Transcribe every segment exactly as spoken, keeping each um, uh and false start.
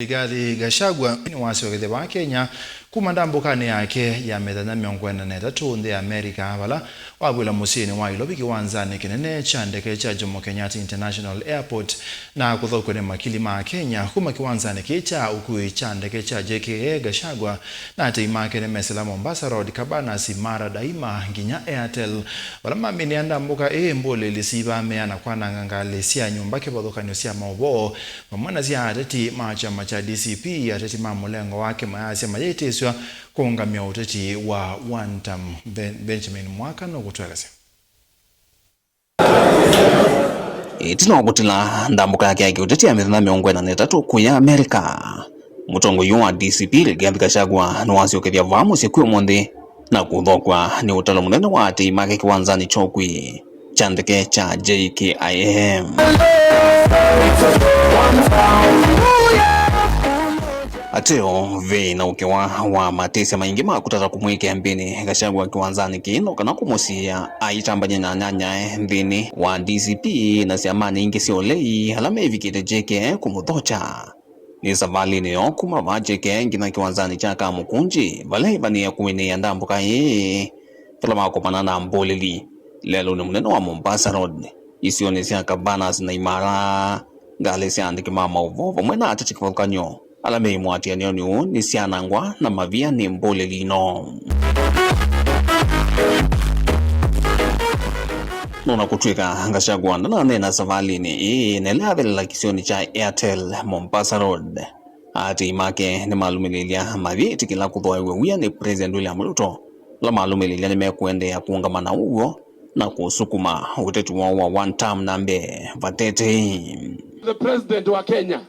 Rigathi Gachagua nĩwasyokethya vaa Kenya kuma ndambũkanĩ yake ya mĩthenya mĩongo ĩna na ĩtatũ nthĩ ya America, vala wavw'ĩla mũsyĩnĩ wa Ilovi kĩwanzanĩ kĩnene kya ndeke kya Jomo Kenyatta International Airport na kũthokw'a nĩ makili ma Kenya. Kuma kĩwanzanĩ kĩĩ kya ũkui kya ndeke kya J K A, Gachagua na atei make nĩmesĩla Mombasa Road, Cabanas, Imara Daima nginya Airtel, vala maminĩa ndambũka ĩĩ, mbũlĩli siivamĩa na kwananga ngalĩ sya nyũmba kĩvathũkany'o sya maũvoo vamwe na sya ateti ma kyama kya D C P. Ateti ma mũlengo wake mayasya mayĩtĩsw'a kũũngamya ũteti wa one term. Ben-, Benjamin Mwaka nũkũtwelesya. Ĩtina wa kũtila ndambũka yake ya kĩũteti ya mĩthenya mĩongo ĩna na ĩtatũ kũya Amerika, mũtongoi wa D C P Rigathi Gachagua nĩwasyokethya vaa mũsyĩ kwĩ ũmũnthĩ na kũthokw'a nĩ ũtalo mũnene wa atei make kĩwanzanĩ kya ũkui kya ndeke kya J K I A. Ateo, ve na ũkewa wa matĩsya maingĩ ma kũtata kũmwĩkĩa mbĩnĩ Gachagua kĩwanzanĩ kĩĩ, no kana kũmũsiĩĩa aitambany'a na anyanyae nthĩnĩ wa D C P na syamanĩ ingĩ sya ũlei ala mevikĩte J K I A kũmũthokya. Nĩ savalĩnĩ yoo kuma vaa J K I A nginya kĩwanzanĩ kya Kamukunji, vala ĩvanĩe kũĩnĩĩa ndambũka ĩĩ, vala makomana na mbũlĩli lelũnĩ mũnene wa Mombasa Road, isionĩ sya Cabanas na Imara. Ngalĩ sya andĩki ma maũvoo vamwe na ateti kĩvathũkany'o ala meĩ mũatĩanĩonĩ ũũ nĩsyanangwa na mavia nĩ mbũlĩli ino. No na kũtw'ĩka Gachagua ndananeena savalĩnĩ ĩĩ, na ĩla avelela kĩsionĩ kya Airtel Mombasa Road, atei make nĩmalũmĩlĩlya mavia ĩtĩkĩla kũthooew'a wia nĩ President William Ruto, ala malũmĩlĩlya nĩmekũendeea kũũngama na ũw'o na kũsukuma ũteti woo wa one term na mbee vatetei. The president wa Kenya,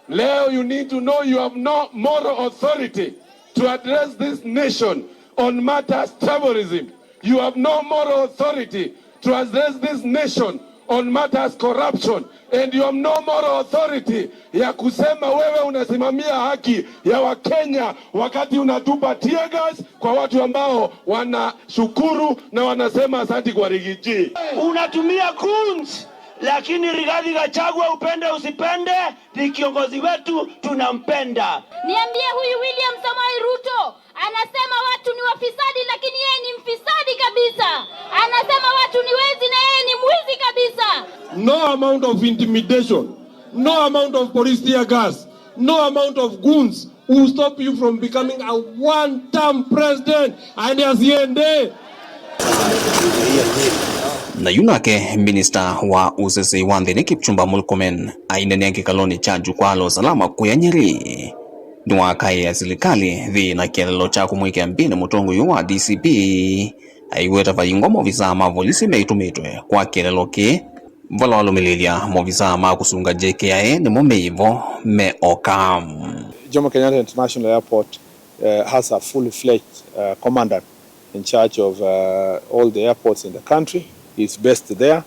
leo you need to know you have no moral authority to address this nation on matters terrorism. You have no moral authority to address this nation on matters corruption, and you have no moral authority ya kusema wewe unasimamia haki ya Wakenya wakati unatupa tear gas kwa watu ambao wanashukuru na wanasema asanti kwa Rigiji. Unatumia goons, lakini Rigathi Gachagua, upende usipende, ni kiongozi wetu, tunampenda. Niambie, huyu William Samoei Ruto anasema watu ni wafisadi, lakini yeye ni mfisadi kabisa. Anasema watu ni wezi na yeye ni mwizi kabisa. No amount of intimidation, no amount of police tear gas, no amount of goons will stop you from becoming a one-term president and asiende. Na yu nake minista wa ũsesei wa nthĩnĩ Kipchumba Murkomen ainenea kĩkalonĩ kya Jukwaa la Usalama kũya Nyeri. Nĩwakaĩĩa silikalĩ yĩ na kĩeleelo kya kũmwĩkĩa mbĩnĩ mũtongoi ũũ wa D C P, aiweta vaingwa maovisaa ma volisi meitũmĩtwe kwa kĩeleelo kĩĩ, vala walũmĩlĩlya maovisaa ma kũsunga J K I A nĩmo meĩ vo me oka. Jomo Kenyatta International Airport, uh, has a full-fledged, uh, commander in charge of, uh, all the airports in the country. He's based there,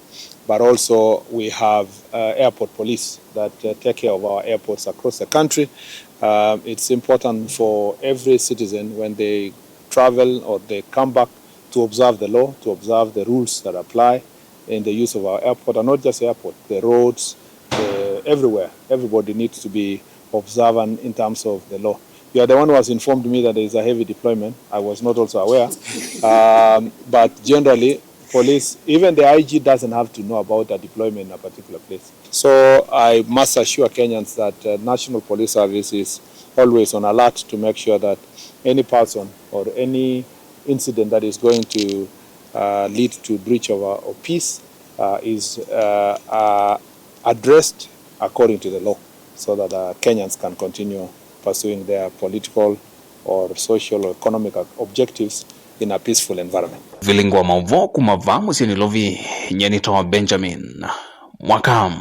but also we have, uh, airport police that, uh, take care of our airports across the country. Um, it's important for every citizen when they travel or they come back to observe the law, to observe the rules that apply in the use of our airport, and not just airport, the roads, the, everywhere. Everybody needs to be observant in terms of the law. You are the one who has informed me that there is a heavy deployment. I was not also aware. Um, but generally, police, even the I G doesn't have to know about a deployment in a particular place. So I must assure Kenyans that, uh, National Police Service is always on alert to make sure that any person or any incident that is going to, uh, lead to breach of, uh, of peace, uh, is, uh, uh, addressed according to the law, so that, uh, Kenyans can continue pursuing their political or social or economic objectives in a peaceful environment. Vilingi wa maũvoo kuma vaa mũsyĩ Nairobi, nyie nĩtawa Benjamin Mwaka.